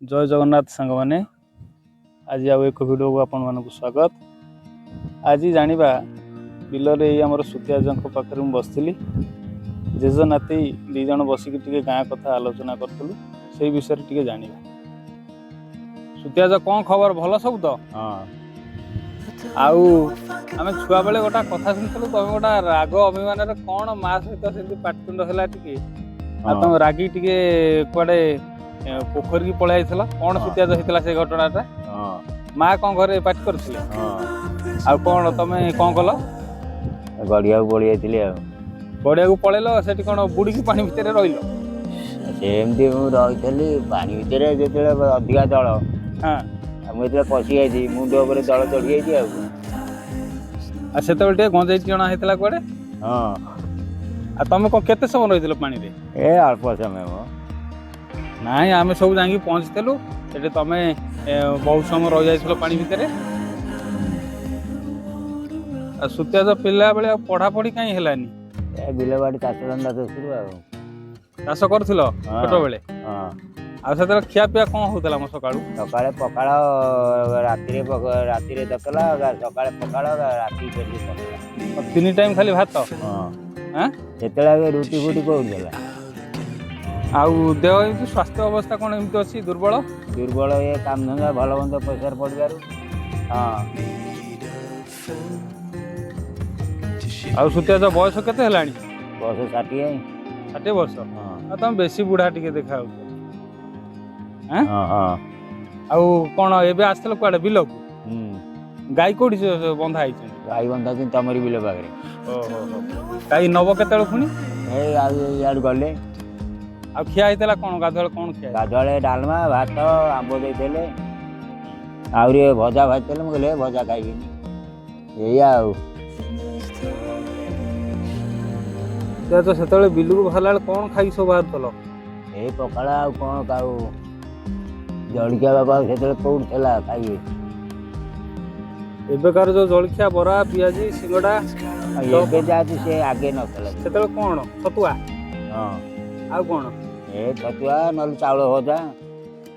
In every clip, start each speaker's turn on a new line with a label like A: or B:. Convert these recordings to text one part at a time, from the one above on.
A: ଜୟ ଜଗନ୍ନାଥ ସାଙ୍ଗମାନେ, ଆଜି ଆଉ ଏକ ଭିଡ଼ିଓକୁ ଆପଣମାନଙ୍କୁ ସ୍ୱାଗତ। ଆଜି ଜାଣିବା ବିଲରେ ଏଇ ଆମର ସୁତିଆଜଙ୍କ ପାଖରେ ମୁଁ ବସିଥିଲି। ଜେଜ ନାତି 2 ଜଣ ବସିକି ଟିକେ ଗାଁ କଥା ଆଲୋଚନା କରୁଥିଲୁ, ସେଇ ବିଷୟରେ ଟିକେ ଜାଣିବା। ସୁତିଆଜ, କ'ଣ ଖବର? ଭଲ ସବୁ ତ?
B: ହଁ।
A: ଆଉ ଆମେ ଛୁଆବେଳେ ଗୋଟା କଥା ଶୁଣିଥିଲୁ, ତମେ ଗୋଟା ରାଗ ଅଭିମାନରେ କ'ଣ ମା ସହିତ ସେମିତି ପାଟିତୁଣ୍ଡ ହେଲା ଟିକେ, ଆଉ ତମେ ରାଗି ଟିକେ କୁଆଡ଼େ ପୋଖରୀକି ପଳେଇ ଯାଇଥିଲ କ'ଣ? ସୁତିଆଜ, ହେଇଥିଲା ସେ ଘଟଣାଟା?
B: ହଁ।
A: ମା କ'ଣ ଘରେ ପାଟି କରିଥିଲେ?
B: ହଁ।
A: ଆଉ କ'ଣ ତମେ କ'ଣ କଲ?
B: ଗଡ଼ିଆକୁ ପଳେଇ ଯାଇଥିଲି ଆଉ।
A: ଗଡ଼ିଆକୁ ପଳେଇଲ, ସେଠି କ'ଣ ବୁଡ଼ିକି ପାଣି ଭିତରେ ରହିଲ?
B: ସେମିତି ମୁଁ ରହିଥିଲି ପାଣି ଭିତରେ, ଯେତେବେଳେ ଅଧିକା ଜଳ, ଆଉ ମୁଁ ଯେତେବେଳେ ପଶି ଯାଇଛି, ମୁଣ୍ଡ ଉପରେ ଜଳ ଚଢ଼ି ଯାଇଛି ଆଉ।
A: ଆଉ ସେତେବେଳେ ଟିକେ ଗଞ୍ଜେଇ ଟଣା ହେଇଥିଲା କୁଆଡ଼େ?
B: ହଁ।
A: ଆଉ ତମେ କ'ଣ କେତେ ସମୟ ରହିଥିଲ ପାଣିରେ?
B: ଏ ଅଳ୍ପ ସମୟ ମ।
A: ନାଇଁ, ଆମେ ସବୁ ଯାଇକି ପହଞ୍ଚିଥିଲୁ ସେଠି, ତମେ ବହୁତ ସମୟ ରହିଯାଇଥିଲ ପାଣି ଭିତରେ। ଆଉ ସୁତିଆଜ, ପିଲାବେଳେ ଆଉ ପଢ଼ାପଢ଼ି କାହିଁ ହେଲାନି?
B: ଏ ବିଲବାଡ଼ି ଚାଷ ଧନ୍ଦା ଦୋଷରୁ ଆଉ।
A: ଚାଷ କରୁଥିଲ?
B: ହଁ।
A: ଛୋଟବେଳେ?
B: ହଁ।
A: ଆଉ ସେତେବେଳେ ଖିଆ ପିଆ କ'ଣ ହଉଥିଲା ମ ସକାଳୁ?
B: ସକାଳେ ପଖାଳ, ରାତିରେ ରାତିରେ ତତଲା, ସକାଳେ ପଖାଳ, ରାତି ଫେରିକି ତତଲା।
A: 3 ଟାଇମ୍ ଖାଲି ଭାତ?
B: ହଁ।
A: ଆଁ?
B: ସେତେବେଳେ ଏବେ ରୁଟି ଫୁଟି କୋଉଠି ହେଲା?
A: ଆଉ ଦେହ ଏମିତି ସ୍ୱାସ୍ଥ୍ୟ ଅବସ୍ଥା କ'ଣ ଏମିତି ଅଛି ଦୁର୍ବଳ?
B: ଦୁର୍ବଳ, ଏ କାମଧନ୍ଦା ଭଲ ମନ୍ଦ ପଇସାରେ ପଡ଼ିବାରୁ।
A: ହଁ। ଆଉ ସୁତିଆଜ, ବୟସ କେତେ ହେଲାଣି?
B: ବୟସ 60।
A: 60 ବର୍ଷ?
B: ହଁ।
A: ଆଉ ତମେ ବେଶୀ ବୁଢ଼ା ଟିକେ ଦେଖାଯାଉଛ।
B: ହଁ ହଁ।
A: ଆଉ କ'ଣ ଏବେ ଆସିଥିଲ କୁଆଡ଼େ ବିଲକୁ?
B: ହୁଁ।
A: ଗାଈ କୋଉଠି ବନ୍ଧା ହେଇଛନ୍ତି?
B: ଗାଈ ବନ୍ଧା ହେଇଛନ୍ତି ତମରି ବିଲ ପାଖରେ।
A: ଓହୋ, ଗାଈ ନବ କେତେବେଳେ ପୁଣି?
B: ଏଇ ଆଉ ଇଆଡ଼ୁ ଗଲେ।
A: ଆଉ ଖିଆ ହେଇଥିଲା କ'ଣ ଗାଧୁଆବେଳେ, କ'ଣ ଖିଆ ହେଇଥିଲା?
B: ଗାଧୁଆବେଳେ ଡାଲମା, ଭାତ, ଆମ୍ବ ଦେଇଥିଲେ, ଆହୁରି ଭଜା ଭାଜିଥିଲେ। ମୁଁ କହିଲି ଏ ଭଜା ଖାଇବିନି, ଏଇଆ ଆଉ।
A: ତ ସେତେବେଳେ ବିଲକୁ ବାହାରିଲା ବେଳେ କ'ଣ ଖାଇକି ସବୁ ବାହାରୁଥିଲ?
B: ଏଇ ପଖାଳ, ଆଉ କ'ଣ ଖାଉ? ଜଳଖିଆ ବାବା ଆଉ ସେତେବେଳେ କୋଉଠି ଥିଲା ଖାଇବେ?
A: ଏବେକାର ଯୋଉ ଜଳଖିଆ, ବରା, ପିଆଜି, ସିଙ୍ଗଡ଼ା।
B: ଆଉ ଏବେ ଯାହା ଅଛି ସେ ଆଗେ ନଥିଲା।
A: ସେତେବେଳେ କ'ଣ ଛତୁଆ?
B: ହଁ।
A: ଆଉ କ'ଣ?
B: ଏ ଛତୁଆ ନହେଲେ ଚାଉଳ ଭଜା।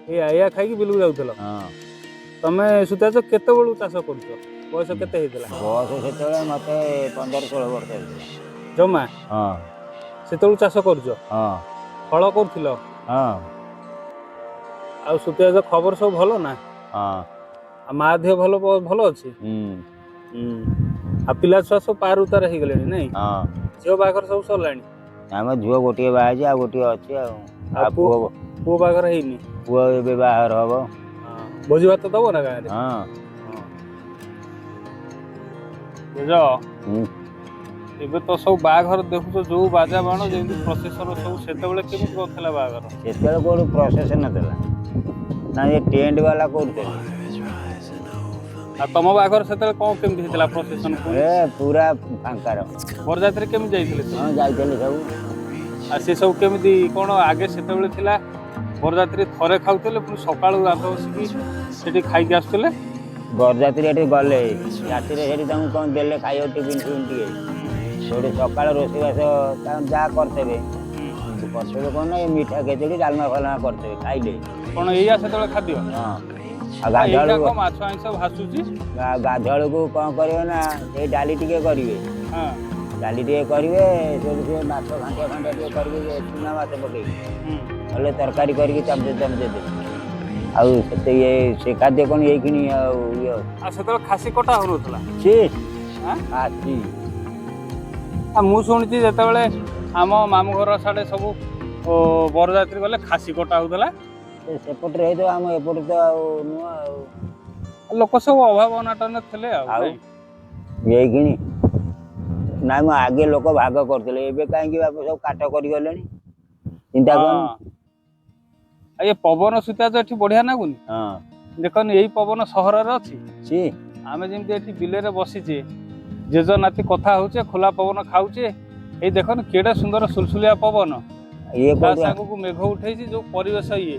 A: ଏଇଆ ଏଇଆ ଖାଇକି ବିଲକୁ ଯାଉଥିଲ?
B: ହଁ।
A: ତମେ ସୁତାଜ କେତେବେଳୁ ଚାଷ କରୁଛ? ବୟସ କେତେ ହେଇଥିଲା?
B: ବୟସ ସେତେବେଳେ ମତେ 15-16 ବର୍ଷ ହେଇଥିଲା।
A: ଜମା?
B: ହଁ।
A: ସେତେବେଳୁ ଚାଷ କରୁଛ?
B: ହଁ।
A: ହଳ କରୁଥିଲ?
B: ହଁ।
A: ଆଉ ସୁତିଆଜ, ଖବର ସବୁ ଭଲ ନା?
B: ହଁ।
A: ଆଉ ମା ଦେହ ଭଲ ଭଲ ଅଛି?
B: ହୁଁ।
A: ଆଉ ପିଲା ଛୁଆ ସବୁ ପାର ଉତାର ହେଇଗଲେଣି ନାଇଁ?
B: ହଁ।
A: ଝିଅ ବାହାଘର ସବୁ ସରିଲାଣି?
B: ଆମ ଝିଅ ଗୋଟିଏ ବାହା ହେଇଛି, ଆଉ ଗୋଟିଏ ଅଛି ଆଉ।
A: ଆଉ ପୁଅ? ପୁଅ ବାହାଘର ହେଇନି?
B: ପୁଅ ଏବେ ବାହାଘର ହବ।
A: ଭୋଜି ଭାତ ଦବ ନା ଗାଁରେ?
B: ହଁ।
A: ବୁଝ।
B: ହୁଁ।
A: ଏବେ ତ ସବୁ ବାହାଘର ଦେଖୁଛ, ଯୋଉ ବାଜା ବାଣ, ଯେମିତି ପ୍ରସେସନ ସବୁ, ସେତେବେଳେ କେମିତି କଣ ଥିଲା ବାହାଘର?
B: ସେତେବେଳେ କୋଉଠି ପ୍ରସେସନ ନଥିଲା ନା, ଏ ଟେଣ୍ଟ ବାଲା କୋଉଠି ଥିଲେ?
A: ଆଉ ତମ ବାହାଘର ସେତେବେଳେ କଣ କେମିତି ହେଇଥିଲା ପ୍ରସେସନ?
B: ଏ ପୁରା ଫାଙ୍କାର।
A: ବରଯାତ୍ରୀ କେମିତି ଯାଇଥିଲେ ସବୁ?
B: ହଁ, ଯାଇଥିଲେ ସବୁ।
A: ଆଉ ସେ ସବୁ କେମିତି କ'ଣ ଆଗେ ସେତେବେଳେ ଥିଲା, ବରଯାତ୍ରୀ ଥରେ ଖାଉଥିଲେ, ପୁଣି ସକାଳୁ ଦାନ୍ତ ବସିକି ସେଠି ଖାଇକି ଆସୁଥିଲେ।
B: ବରଯାତ୍ରୀ ଏଠି ଗଲେ, ରାତିରେ ସେଠି ତାଙ୍କୁ କ'ଣ ଦେଲେ ଖାଇବାକୁ, ଟିଫିନ୍ ଫିଫିନ୍ ଟିକେ। ସେଠି ସକାଳ ରୋଷେଇବାସ ତାଙ୍କୁ ଯାହା କରିଥିବେ କରିଥିବେ, କ'ଣ ନା ଏ ମିଠା ଖେଚୁଡ଼ି, ଡାଲମା ଫାଲମା କରିଥିବେ, ଖାଇଲେ।
A: କ'ଣ ଏଇଆ ସେତେବେଳେ ଖାଦ୍ୟ?
B: ହଁ। ଆଉ
A: ଏଇଟା
B: ଗାଧୁଆଳକୁ
A: କ'ଣ ମାଛ ଆଇଁଷ ଭାସୁଛି?
B: ଗାଧୁଆଳକୁ କ'ଣ କରିବେ ନା ସେଇ ଡାଲି ଟିକେ କରିବେ। ଡାଲି ଟିକେ କରିବେ, ସେଠି ସେ ମାଛ ଘାଣ୍ଟିଆ ଫାଣ୍ଟିଆ ଟିକେ କରିବେ, ଚୁନା ମାଛ ପକେଇକି, ନହେଲେ ତରକାରୀ କରିକି ଚାମଚେ ଚାମଚେ ଦେବେ। ଆଉ ସେତେ ଇଏ ସେ ଖାଦ୍ୟ କ'ଣ ଏଇଖିଣି ଆଉ ଇଏ?
A: ଆଉ ସେତେବେଳେ ଖାସି କଟା ହଉନଥିଲା?
B: ଛି।
A: ଆଁ?
B: ଖାସି।
A: ଆଉ ମୁଁ ଶୁଣିଛି ଯେତେବେଳେ ଆମ ମାମୁଁ ଘର ସାଡ଼େ ସବୁ ବରଯାତ୍ରୀ ଗଲେ ଖାସି କଟା ହଉଥିଲା।
B: ସେ ସେପଟରେ ହେଇଥିବ, ଆମ ଏପଟେ ତ ଆଉ ନୁହଁ ଆଉ।
A: ଲୋକ ସବୁ ଅଭାବ ଅନାଟନରେ ଥିଲେ ଆଉ।
B: ଆଉ?
A: ନାଇଁ?
B: ଏଇଖିଣି ନାଇଁ, ମୁଁ ଆଗେ ଲୋକ ଭାଗ କରୁଥିଲେ, ଏବେ କାହିଁକି ବାପ ସବୁ କାଟ କରିଗଲେଣି, ଚିନ୍ତା କରନି।
A: ଆଉ ଏ ପବନ ସୁତା ତ ଏଠି ବଢିଆ ନାଗୁନି?
B: ହଁ।
A: ଦେଖନି, ଏଇ ପବନ ସହରରେ ଅଛି?
B: ଛି।
A: ଆମେ ଯେମିତି ଏଠି ବିଲରେ ବସିଛେ, ଜେଜ ନାତି କଥା ହଉଛେ, ଖୋଲା ପବନ ଖାଉଛେ, ଏଇ ଦେଖନି କେଡେ ସୁନ୍ଦର ସୁଲସୁଲିଆ ପବନ।
B: ଇଏ
A: ତା
B: କୋଉଠି?
A: ସାଙ୍ଗକୁ ମେଘ ଉଠେଇଛି, ଯୋଉ ପରିବେଶ ଇଏ,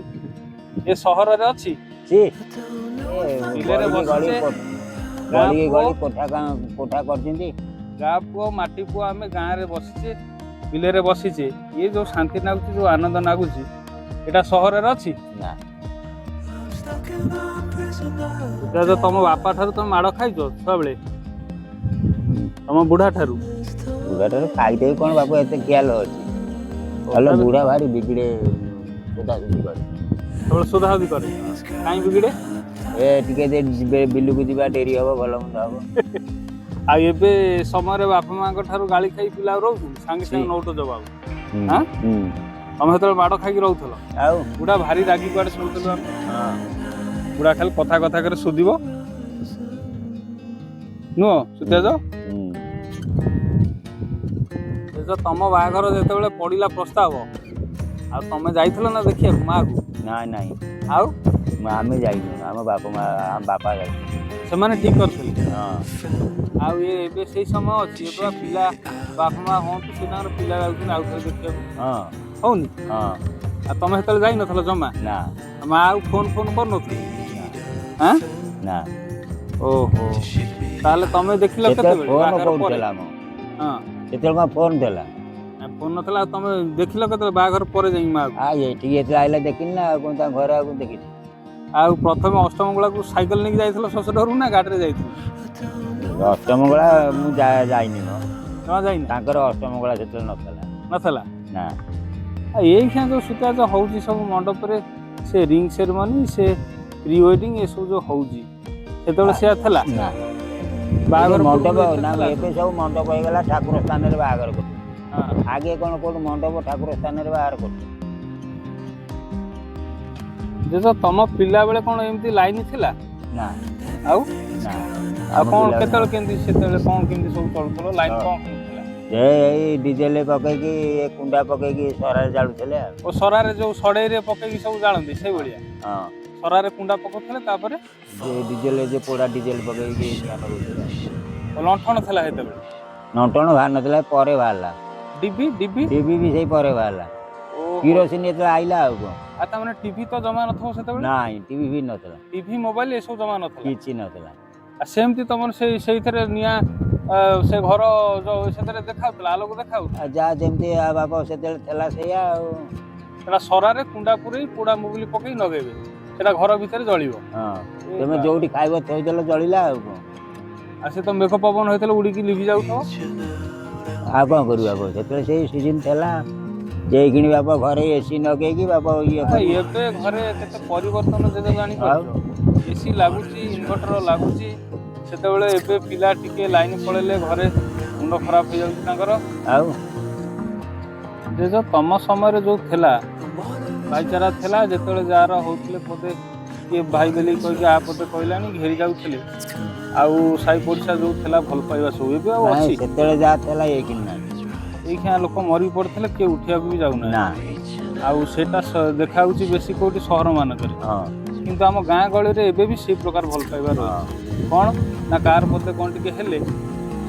A: ଏ ସହରରେ ଅଛି?
B: ଛି।
A: ବିଲରେ
B: ଗଳି ଗଳି
A: ବସିଛେ, ଗାଁ
B: ଗଳି
A: ପୁଅ
B: ଗଳି କୋଠା କୋଠା କରିଛନ୍ତି।
A: ଗାଁ ପୁଅ ମାଟି ପୁଅ, ଆମେ ଗାଁରେ ବସିଛେ, ବିଲରେ ବସିଛେ, ଇଏ ଯୋଉ ଶାନ୍ତି ନାଗୁଛି, ଯୋଉ ଆନନ୍ଦ ନାଗୁଛି, ଏଇଟା ସହରରେ ଅଛି?
B: ନା।
A: ତ ତମ ବାପା ଠାରୁ ତମେ ମାଡ଼ ଖାଇଛ ଛୁଆବେଳେ, ତମ ବୁଢା ଠାରୁ?
B: ବୁଢ଼ାଟାରୁ ଖାଇଦେବି କ'ଣ ବାପ, ଏତେ ଖିଆଲ ଅଛି। ହେଲେ ବୁଢ଼ା ଭାରି ବିଗିଡ଼େ, ସୋଧା ସୁଧି କରେ।
A: ସବୁବେଳେ ସୋଧାସୋଧି କରେ? କାହିଁ ବିଗିଡ଼େ?
B: ଏ ଟିକେ ଯିବେ ବିଲକୁ ଯିବା, ଡେରି ହବ, ଭଲ ମନ୍ଦ ହବ।
A: ଆଉ ଏବେ ସମୟରେ ବାପା ମାଙ୍କ ଠାରୁ ଗାଳି ଖାଇ ପିଲା ଆଉ ରହୁଛନ୍ତି? ସାଙ୍ଗେ ସାଙ୍ଗେ ନଉଟ ଜବାବ। ଆଁ? ତମେ ସେତେବେଳେ ମାଡ଼ ଖାଇକି ରହୁଥିଲ?
B: ଆଉ।
A: ବୁଢା ଭାରି ରାଗି କୁଆଡେ ଶୁଣୁଥିଲୁ ଆମେ।
B: ହଁ।
A: ବୁଢା ଖାଲି କଥା କଥା କରି ଶୋଧିବ, ନୁହଁ ସୁତେଜ?
B: ହୁଁ।
A: ତମ ବାହାଘର ଯେତେବେଳେ ପଡିଲା ପ୍ରସ୍ତାବ, ଆଉ ତମେ ଯାଇଥିଲ ନା ଦେଖିବାକୁ ମାଆକୁ?
B: ନାଇଁ ନାଇଁ।
A: ଆଉ?
B: ଆମେ ଯାଇନୁ, ଆମ ବାପା ମା, ଆମ ବାପା ଯାଇଥିଲେ।
A: ସେମାନେ ଠିକ କରିଥିଲେ?
B: ହଁ।
A: ଆଉ ଏ ଏବେ ସେଇ ସମୟ ଅଛି? ଏବେ ବା ପିଲା ବାପା ମା ହୁଅନ୍ତୁ, ସେ ତାଙ୍କର ପିଲା ଯାଉଛନ୍ତି ଆଉ ଥରେ ଦେଖିବାକୁ।
B: ହଁ।
A: ହଉନି?
B: ହଁ।
A: ଆଉ ତମେ ସେତେବେଳେ ଯାଇନଥିଲ ଜମା?
B: ନା।
A: ମା ଆଉ ଫୋନ ଫୋନ କରୁନଥିଲେ? ଆଁ?
B: ନା।
A: ଓହୋ, ତାହେଲେ ତମେ ଦେଖିଲ
B: ସେତେବେଳେ
A: କେତେବେଳେ?
B: ଫୋନ
A: ବାହାଘର
B: କୋଉଠି
A: ପରେ?
B: ଥିଲା ଆମ?
A: ହଁ।
B: ସେତେବେଳେ କ'ଣ ଫୋନ ଥିଲା?
A: ଫୋନ ନଥିଲା। ଆଉ ତମେ ଦେଖିଲ କେତେବେଳେ ବାହାଘର ପରେ ଯାଇକି ମାଆକୁ?
B: ଆଉ ଏଠିକି ଯେତେବେଳେ ଆଇଲା ଦେଖିନି ନା, ଆଉ କ'ଣ ତାଙ୍କ ଘରେ ଆଉ କ'ଣ ଦେଖିଛି?
A: ଆଉ ପ୍ରଥମେ ଅଷ୍ଟମଙ୍ଗଳାକୁ ସାଇକେଲ ନେଇକି ଯାଇଥିଲ ଶ୍ୱଶୁର ଘରକୁ ନା ଗାଡ଼ିରେ ଯାଇଥିଲ?
B: ଅଷ୍ଟମଙ୍ଗଳା ମୁଁ ଯାଇନି ମ।
A: ଜମା ଯାଇନି?
B: ତାଙ୍କର ଅଷ୍ଟମଙ୍ଗଳା ସେତେବେଳେ ନଥିଲା।
A: ନଥିଲା?
B: ନା।
A: ଆଉ ଏଇଖିଣା ଯୋଉ ସୁତା ଯୋଉ ହଉଛି ସବୁ ମଣ୍ଡପରେ, ସେ ରିଙ୍ଗ ସେରିମନି, ସେ ପ୍ରି ୱେଡିଂ, ଏସବୁ ଯୋଉ ହଉଛି, ସେତେବେଳେ ସେୟା ଥିଲା?
B: ନା।
A: ବାହାଘର
B: ମଣ୍ଡପ
A: ପୂର୍ବରୁ ଏତେ
B: ନା।
A: ଥିଲା?
B: ଏବେ ସବୁ ମଣ୍ଡପ ହେଇଗଲା, ଠାକୁର ସ୍ଥାନରେ ବାହାଘର କରୁଛନ୍ତି।
A: ହଁ।
B: ଆଗେ କ'ଣ କୋଉଠି ମଣ୍ଡପ, ଠାକୁର ସ୍ଥାନରେ ବାହାଘର କରୁଛନ୍ତି?
A: ଯେ ତ ତମ ପିଲାବେଳେ କ'ଣ ଏମିତି ଲାଇନ ଥିଲା?
B: ନା।
A: ଆଉ?
B: ନା।
A: ଆଉ
B: ଆମ
A: କ'ଣ
B: ପିଲାବେଳେ
A: କେତେବେଳେ କେମିତି, ସେତେବେଳେ କ'ଣ କେମିତି ସବୁ ଚଳୁଥିଲ? ଲାଇନ
B: ହଁ।
A: କ'ଣ କେମିତି ଥିଲା?
B: ଏ ଏଇ ଡିଜେଲ ପକେଇକି, ଏ କୁଣ୍ଡା ପକେଇକି ସରାରେ ଜାଳୁଥିଲେ ଆଉ।
A: ଓ, ସରାରେ ଯୋଉ ସଡ଼େଇରେ ପକେଇକି ସବୁ ଜାଳନ୍ତି ସେଇଭଳିଆ?
B: ହଁ।
A: ସରାରେ କୁଣ୍ଡା ପକଉଥିଲେ, ତାପରେ?
B: ଯେ ଡିଜେଲ, ଯେ ପୋଡ଼ା ଡିଜେଲ ପକେଇକି ନିଆଁ ଲଗଉଥିଲେ।
A: ଓ, ଲଣ୍ଠନ ଥିଲା ସେତେବେଳେ?
B: ଲଣ୍ଠନ ବାହାରି ନଥିଲା, ପରେ ବାହାରିଲା।
A: ଡିବି ଡିବି?
B: ଟିଭି ବି ସେଇ ପରେ ବାହାରିଲା।
A: ଓହୋ।
B: କିରୋସିନି ଯେତେବେଳେ ଆଇଲା, ଆଉ କ'ଣ।
A: ଆଉ ତାମାନେ ଟିଭି ତ ଜମା ନଥିବ ସେତେବେଳେ?
B: ନାଇଁ, ଟିଭି ବି ନଥିଲା।
A: ଟିଭି, ମୋବାଇଲ ଏସବୁ ଜମା ନଥିଲା?
B: କିଛି ନଥିଲା।
A: ଆଉ ସେମିତି ତମର ସେଇ ସେଇଥିରେ ନିଆଁ, ସେ ଘର ଯୋଉ ସେଥିରେ ଦେଖାଉଥିଲା, ଆଲୋକ ଦେଖାଉଥିଲା?
B: ଆଉ ଯାହା ଯେମିତି ଆଉ ବାପ ସେତେବେଳେ ଥିଲା ସେଇଆ ଆଉ।
A: ସେଟା ସରାରେ କୁଣ୍ଡା ପୁରେଇ ପୋଡ଼ା ମୁଗୁଲି ପକେଇ ଲଗେଇବେ, ସେଟା ଘର ଭିତରେ ଜଳିବ?
B: ହଁ।
A: ଏ
B: ତମେ
A: ବାବା।
B: ଯୋଉଠି ଖାଇବ ଥୋଇଦେଲ, ଜଳିଲା, ଆଉ କ'ଣ।
A: ଆଉ ସେ ତ ମେଘ ପବନ ହେଇଥିଲେ ଉଡ଼ିକି ଲିଭି ଯାଉଥିବ?
B: ଆଉ କ'ଣ କରିବୁ ବାପ, ସେତେବେଳେ ସେଇ ସିଜିନ୍ ଥିଲା। ଯେଇକିଣି ବାପ ଘରେ ଏସି ଲଗେଇକି ବାପ ଇଏ
A: ଆଉ
B: କରିକି।
A: ଏବେ ଘରେ କେତେ ପରିବର୍ତ୍ତନ ଯେତେ ଜାଣିପାରୁଛ, ଏସି ଲାଗୁଛି, ଇନଭର୍ଟର ଲାଗୁଛି। ସେତେବେଳେ, ଏବେ ପିଲା ଟିକେ ଲାଇନ ପଳେଇଲେ ଘରେ ମୁଣ୍ଡ ଖରାପ ହେଇଯାଉଛି ତାଙ୍କର।
B: ଆଉ।
A: ଯେ ଯୋଉ ତମ ସମୟରେ ଯୋଉ ଥିଲା ଭାଇଚାରା ଥିଲା, ଯେତେବେଳେ ଯାହାର ହଉଥିଲେ ପଦେ କିଏ ଭାଇ ବୋଲି କହିକି ଆ ପଦେ କହିଲାଣି ଘେରି ଯାଉଥିଲେ, ଆଉ ସାହି ପଡ଼ିଶା ଯୋଉ ଥିଲା ଭଲ ପାଇବା ସବୁ, ଏବେ ଆଉ
B: ନାଇଁ।
A: ଅଛି?
B: ସେତେବେଳେ ଯାହା ଥିଲା ଏଇକିଣି ନାହିଁ।
A: ଏଇଖିଣା ଲୋକ ମରି ପଡ଼ିଥିଲେ କିଏ ଉଠିବାକୁ ବି ଯାଉନାହିଁ।
B: ନା।
A: ଆଉ ସେଇଟା ଦେଖା ହଉଛି ବେଶୀ କୋଉଠି ସହର ମାନଙ୍କରେ। କିନ୍ତୁ ଆମ ଗାଁ ଗହଳିରେ ଏବେ ବି ସେଇ ପ୍ରକାର ଭଲ ପାଇବା ରହିଛି। କ'ଣ ନା କାହାର ପଦେ କ'ଣ ଟିକେ ହେଲେ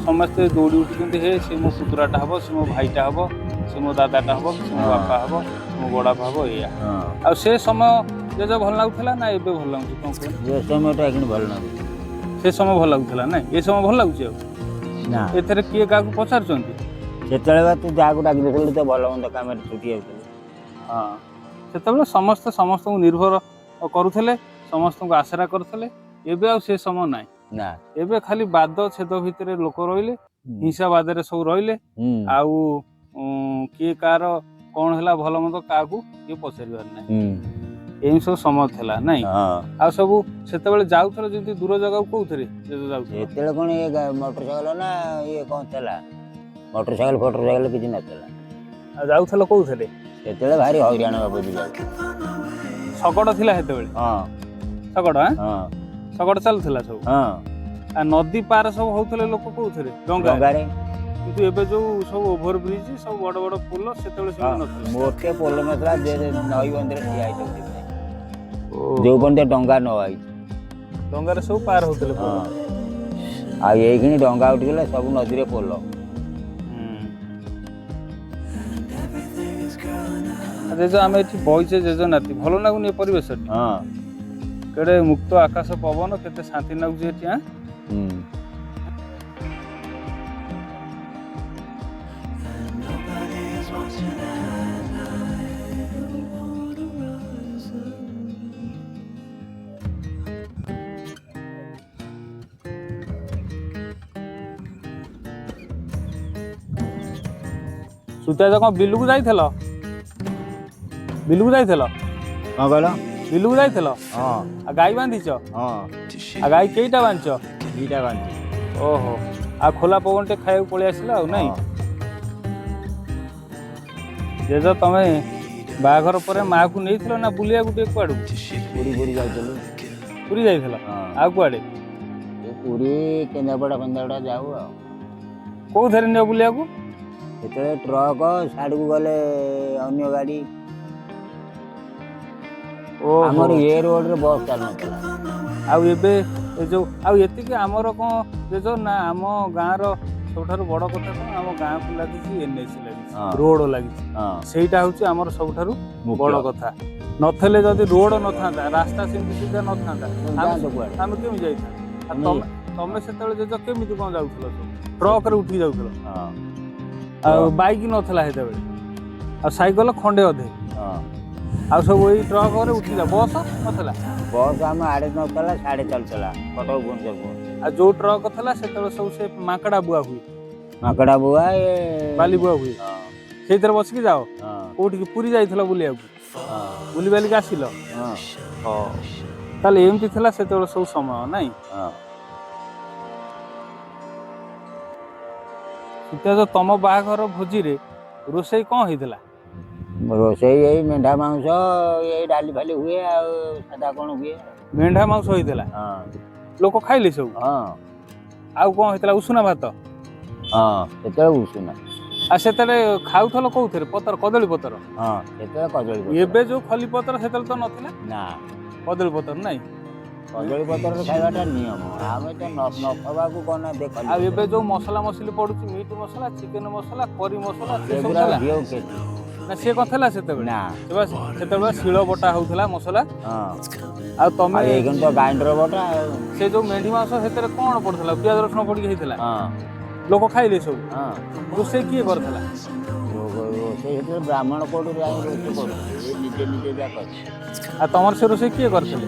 A: ସମସ୍ତେ ଦୌଡ଼ି ଉଠୁଛନ୍ତି, ହେ ସେ ମୋ ପୁତୁରାଟା ହବ, ସେ ମୋ ଭାଇଟା ହବ, ସେ ମୋ ଦାଦାଟା ହବ, ସେ ମୋ ବାପା ହବ, ସେ ମୋ ବଡ଼ବାପା ହବ, ଏଇଆ। ଆଉ ସେ ସମୟ ଜେଜେ ଭଲ ଲାଗୁଥିଲା ନା ଏବେ ଭଲ ଲାଗୁଛି, କ'ଣ କୁହ?
B: ଯେ ସମୟଟା ଏଇଖିଣି ଭଲ ଲାଗୁଛି।
A: ସେ ସମୟ ଭଲ ଲାଗୁଥିଲା ନାଇଁ? ଏ ସମୟ ଭଲ ଲାଗୁଛି ଆଉ?
B: ନା।
A: ଏଥିରେ କିଏ କାହାକୁ ପଚାରୁଛନ୍ତି?
B: ସେତେବେଳେ ବା ତୁ ଯାହାକୁ ଡାକି ଦେଉଥିଲୁ ତ ଭଲ ମନ୍ଦ କାମରେ ଛୁଟି ଯାଉଥିଲୁ।
A: ହଁ, ସେତେବେଳେ ସମସ୍ତେ ସମସ୍ତଙ୍କୁ ନିର୍ଭର କରୁଥିଲେ, ସମସ୍ତଙ୍କୁ ଆଶରା କରୁଥିଲେ। ଏବେ ଆଉ ସେ ସମୟ ନାହିଁ।
B: ନା।
A: ଏବେ ଖାଲି ବାଦ ଛେଦ ଭିତରେ ଲୋକ ରହିଲେ, ହିଂସାବାଦରେ ସବୁ ରହିଲେ। ଆଉ କିଏ କାହାର କ'ଣ ହେଲା ଭଲ ମନ୍ଦ କାହାକୁ କିଏ ପଚାରିବାର ନାହିଁ। ଏମିତି ସବୁ ସମୟ ଥିଲା ନାଇଁ?
B: ହଁ।
A: ଆଉ ସବୁ ସେତେବେଳେ ଯାଉଥିଲ ଯେମିତି ଦୂର ଜାଗାକୁ, କୋଉଥିରେ ଯେତେ ଯାଉଥିଲ?
B: ସେତେବେଳେ କ'ଣ ଇଏ ମୋଟର ସାଇକେଲ ନା ଇଏ କ'ଣ ଥିଲା? ମୋଟର ସାଇକେଲ ଫଟର ସାଇକେଲ କିଛି ନଥିଲା।
A: ଆଉ ଯାଉଥିଲ କୋଉଥିରେ?
B: ସେତେବେଳେ ଭାରି ହଇରାଣ ବାପ ଯିବାକୁ।
A: ଶଗଡ଼ ଥିଲା ସେତେବେଳେ?
B: ହଁ।
A: ଶଗଡ଼ ଆଁ?
B: ହଁ।
A: ଶଗଡ଼ ଚାଲୁଥିଲା ସବୁ?
B: ହଁ।
A: ଆଉ ନଦୀ ପାର ସବୁ ହଉଥିଲେ ଲୋକ କୋଉଥିରେ? ଡଙ୍ଗା?
B: ଡଙ୍ଗାରେ।
A: କିନ୍ତୁ ଏବେ ଯୋଉ ସବୁ ଓଭର ବ୍ରିଜ, ସବୁ ବଡ ବଡ ପୋଲ, ସେତେବେଳେ ସେମିତି ନଥିଲା।
B: ମୋଟେ ପୋଲ ନଥିଲା ଯେ ନଈ ବନ୍ଧରେ ଠିଆ ହେଇଯାଉଛି, ଯୋଉ ପର୍ଯ୍ୟନ୍ତ ଡଙ୍ଗା ନ ଆଇଛି।
A: ଡଙ୍ଗାରେ ସବୁ ପାର ହଉଥିଲେ ପୋଲ।
B: ହଁ, ଆଉ ଏଇଖିଣି ଡଙ୍ଗା ଉଠିଗଲେ ସବୁ ନଦୀରେ ପୋଲ।
A: ଆଉ ଜେଜ, ଆମେ ଏଠି ବଇଛେ ଜେଜ ନାତି, ଭଲ ଲାଗୁନି ଏ ପରିବେଶଟି?
B: ହଁ।
A: କେଡେ ମୁକ୍ତ ଆକାଶ ପବନ, କେତେ ଶାନ୍ତି ଲାଗୁଛି ଏଠି ଆଁ?
B: ହୁଁ।
A: ସୁତିଆଜ କଣ ବିଲକୁ ଯାଇଥିଲ? ବିଲକୁ ଯାଇଥିଲ?
B: କଣ କହିଲ?
A: ବିଲକୁ ଯାଇଥିଲ?
B: ହଁ।
A: ଆଉ ଗାଈ ବାନ୍ଧିଛ?
B: ହଁ।
A: ଆଉ ଗାଈ କେଇଟା ବାନ୍ଧିଛ?
B: 2ଟା ବାନ୍ଧିଛି।
A: ଓହୋ, ଆଉ ଖୋଲା ପବନ ଟିକେ ଖାଇବାକୁ ପଳେଇ ଆସିଲା ଆଉ ନାଇଁ? ଜେଜ, ତମେ ବାହାଘର ପରେ ମାଆକୁ ନେଇଥିଲ ନା ବୁଲିବାକୁ ଟିକେ କୁଆଡକୁ?
B: ପୁରୀ, ପୁରୀ ଯାଉଥିଲୁ।
A: ପୁରୀ ଯାଇଥିଲ?
B: ହଁ।
A: ଆଉ କୁଆଡେ?
B: ଏ ପୁରୀ, କେନ୍ଦ୍ରାପଡ଼ା ଫେନ୍ଦ୍ରାପଡ଼ା ଯାଉ ଆଉ।
A: କୋଉଥିରେ ନିଅ ବୁଲିବାକୁ?
B: ସେତେବେଳେ ଟ୍ରକ, ସାଡ଼କୁ ଗଲେ ଅନ୍ୟ ଗାଡ଼ି।
A: ଓହୋ।
B: ଆମର ଏ ରୋଡରେ ବସ୍ ଚାଲୁନଥିଲା।
A: ଆଉ ଏବେ ଏ ଯୋଉ ଆଉ ଏତିକି ଆମର କଣ ଜେଜ ନା, ଆମ ଗାଁର ସବୁଠାରୁ ବଡ କଥା କଣ, ଆମ ଗାଁକୁ ଲାଗିଛି ଏନ୍ଏସି ଲାଗିଛି, ରୋଡ ଲାଗିଛି। ସେଇଟା ହଉଛି ଆମର ସବୁଠାରୁ
B: ମୁଖ୍ୟ।
A: ବଡ କଥା। ନଥିଲେ, ଯଦି ରୋଡ ନଥାନ୍ତା, ରାସ୍ତା ସେମିତି ସୁବିଧା ନଥାନ୍ତା, ଆମେ
B: ଯାଆନ୍ତୁ କୁଆଡେ?
A: ଆମେ କେମିତି ଯାଇଥାନ୍ତେ? ଆଉ ତମେ ସେତେବେଳେ ଜେଜ କେମିତି କଣ ଯାଉଥିଲ? ସବୁ ଟ୍ରକରେ ଉଠିକି ଯାଉଥିଲ?
B: ହଁ।
A: ଆଉ ବାଇକ୍ ନଥିଲା ସେତେବେଳେ, ଆଉ ସାଇକେଲ ଖଣ୍ଡେ ଅଧେ, ଆଉ ସବୁ ଏଇ ଟ୍ରକରେ ଉଠି ଯାଅ। ବସ୍ ନଥିଲା?
B: ବସ୍ ଆମ ଆଡେ ନଥିଲା, ସାଡେ ଚାଲୁଥିଲା, କଟକ ଭୁବନେଶ୍ୱର।
A: ଆଉ ଯୋଉ ଟ୍ରକ ଥିଲା ସେତେବେଳେ ସବୁ ସେ ମାଙ୍କଡା ବୁଆ ହୁଏ।
B: ମାଙ୍କଡା ବୁଆ ଏ।
A: ବାଲି ବୁଆ ହୁଏ।
B: ହଁ।
A: ସେଇଥିରେ ବସିକି ଯାଅ?
B: ହଁ।
A: କୋଉଠିକି, ପୁରୀ ଯାଇଥିଲ ବୁଲିବାକୁ?
B: ହଁ।
A: ବୁଲି ବାଲିକି ଆସିଲ?
B: ହଁ।
A: ହଉ, ତାହେଲେ ଏମିତି ଥିଲା ସେତେବେଳେ ସବୁ ସମୟ ନାଇଁ?
B: ହଁ।
A: ସୂତ୍ୟାଜ, ତମ ବାହାଘର ଭୋଜିରେ ରୋଷେଇ କଣ ହେଇଥିଲା?
B: ରୋଷେଇ ଏଇ ମେଣ୍ଢା ମାଂସ, ଏଇ ଡାଲି ଫାଲି ହୁଏ, ଆଉ ସାଦା କଣ ହୁଏ।
A: ମେଣ୍ଢା ମାଂସ ହେଇଥିଲା?
B: ହଁ।
A: ଲୋକ ଖାଇଲେ ସବୁ?
B: ହଁ।
A: ଆଉ କଣ ହେଇଥିଲା? ଉଷୁନା ଭାତ?
B: ହଁ, ସେତେବେଳେ ଉଷୁନା।
A: ଆଉ ସେତେବେଳେ ଖାଉଥିଲ କୋଉଥିରେ? ପତ୍ର, କଦଳୀ ପତ୍ର?
B: ହଁ, ସେତେବେଳେ କଦଳୀ ପତ୍ର।
A: ଏବେ ଯୋଉ ଖଲି ପତ୍ର, ସେତେବେଳେ ତ ନଥିଲା।
B: ନା।
A: କଦଳୀ ପତ୍ର ନାଇଁ?
B: କଦଳୀ ପତ୍ରରେ ଖାଇବାଟା ନିୟମ। ଆମେ ତ ନ ଖବାକୁ କଣ ନା ଦେଖ।
A: ଆଉ ଏବେ ଯୋଉ ମସଲା ମସଲି ପଡୁଛି, ମିଟ୍ ମସଲା, ଚିକେନ ମସଲା, କରି ମସଲା, ସେ ସବୁ
B: ସେଗୁଡ଼ା
A: ଥିଲା
B: ଘିଅ କ୍ଷତି।
A: ନା ସିଏ କଣ ଥିଲା ସେତେବେଳେ?
B: ନା।
A: ସେତେବେଳେ ଶିଳ ବଟା ହଉଥିଲା ମସଲା। ଆଉ ତମେ
B: ଆଉ ଏଇଖିଣି ତ ଗ୍ରାଇଣ୍ଡର ବଟା ଆଉ।
A: ସେ ଯୋଉ ମେଣ୍ଢି ମାଂସ, ସେଥିରେ କଣ ପଡୁଥିଲା? ପିଆଜ ରସୁଣ ପଡିକି ହେଇଥିଲା?
B: ହଁ।
A: ଲୋକ ଖାଇଲେ ସବୁ?
B: ହଁ।
A: ରୋଷେଇ କିଏ କରିଥିଲା?
B: ରୋଷେଇ ସେତେବେଳେ ବ୍ରାହ୍ମଣ କୋଉଠୁ ଯାଇ ରୋଷେଇ କରୁଛି, ଏ ନିଜେ ନିଜେ ଯାହା କରେ।
A: ଆଉ ତମର ସେ ରୋଷେଇ କିଏ କରିଥିଲେ?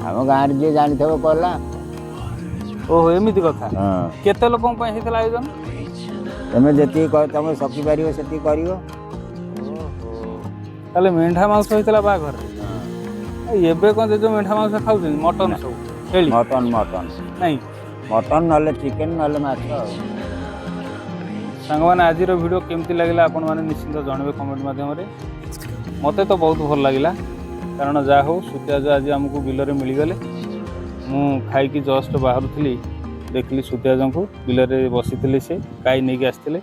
B: ଆମ ଗାଁରେ ଯିଏ ଜାଣିଥିବ କଲା।
A: ଓହୋ, ଏମିତି କଥା।
B: ହଁ।
A: କେତେ ଲୋକଙ୍କ ପାଇଁ ହେଇଥିଲା ଆୟୋଜନ?
B: ତମେ ଯେତିକି ତମେ ସକିପାରିବ ସେତିକି କରିବ।
A: ତାହେଲେ ମେଣ୍ଢା ମାଂସ ହେଇଥିଲା ବାହାଘରରେ। ଆଉ ଏବେ କଣ ଯେ ଯୋଉ ମେଣ୍ଢା ମାଂସ ଖାଉଛନ୍ତି, ମଟନ ସବୁ, ଛେଳି।
B: Mutton, mutton.
A: ନାଇଁ?
B: ମଟନ ନହେଲେ ଚିକେନ ନହେଲେ ମାଛ ଆଉ।
A: ସାଙ୍ଗମାନେ, ଆଜିର ଭିଡ଼ିଓ କେମିତି ଲାଗିଲା ଆପଣମାନେ ନିଶ୍ଚିନ୍ତ ଜଣାଇବେ କମେଣ୍ଟ ମାଧ୍ୟମରେ। ମୋତେ ତ ବହୁତ ଭଲ ଲାଗିଲା, କାରଣ ଯାହା ହଉ ସୁତିଆଜ ଆଜି ଆମକୁ ବିଲରେ ମିଳିଗଲେ। ମୁଁ ଖାଇକି ଜଷ୍ଟ ବାହାରୁଥିଲି, ଦେଖିଲି ସୁତିଆଜଙ୍କୁ ବିଲରେ ବସିଥିଲେ। ସେ ଗାଈ ନେଇକି ଆସିଥିଲେ।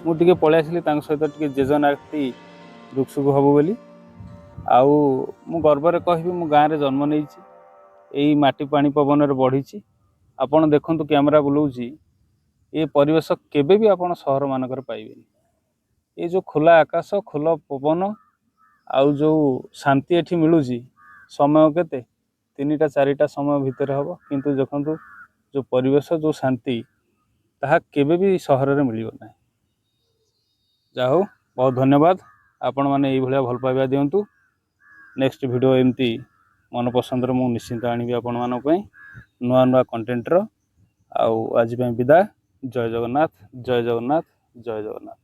A: ମୁଁ ଟିକେ ପଳେଇ ଆସିଲି ତାଙ୍କ ସହିତ ଟିକେ ଜେଜ ନାତି ଦୁଃଖ ସୁଖ ହବ ବୋଲି। ଆଉ ମୁଁ ଗର୍ବରେ କହିବି, ମୁଁ ଗାଁରେ ଜନ୍ମ ନେଇଛି, ଏଇ ମାଟି ପାଣି ପବନରେ ବଢ଼ିଛି। ଆପଣ ଦେଖନ୍ତୁ, କ୍ୟାମେରା ବୁଲଉଛି, ଏ ପରିବେଶ କେବେ ବି ଆପଣ ସହରମାନଙ୍କରେ ପାଇବେନି। ଏ ଯେଉଁ ଖୋଲା ଆକାଶ, ଖୋଲା ପବନ ଆଉ ଯେଉଁ ଶାନ୍ତି ଏଠି ମିଳୁଛି। ସମୟ କେତେ? 3ଟା 4ଟା ସମୟ ଭିତରେ ହେବ, କିନ୍ତୁ ଦେଖନ୍ତୁ ଯେଉଁ ପରିବେଶ, ଯେଉଁ ଶାନ୍ତି, ତାହା କେବେ ବି ସହରରେ ମିଳିବ ନାହିଁ। ଯାହା ହଉ, ବହୁତ ଧନ୍ୟବାଦ। ଆପଣମାନେ ଏଇଭଳିଆ ଭଲ ପାଇବା ଦିଅନ୍ତୁ। ନେକ୍ସଟ ଭିଡ଼ିଓ ଏମିତି ମନପସନ୍ଦର ମୁଁ ନିଶ୍ଚିନ୍ତ ଆଣିବି ଆପଣମାନଙ୍କ ପାଇଁ ନୂଆ ନୂଆ କଣ୍ଟେଣ୍ଟର। ଆଉ ଆଜି ପାଇଁ ବିଦା। ଜୟ ଜଗନ୍ନାଥ, ଜୟ ଜଗନ୍ନାଥ, ଜୟ ଜଗନ୍ନାଥ।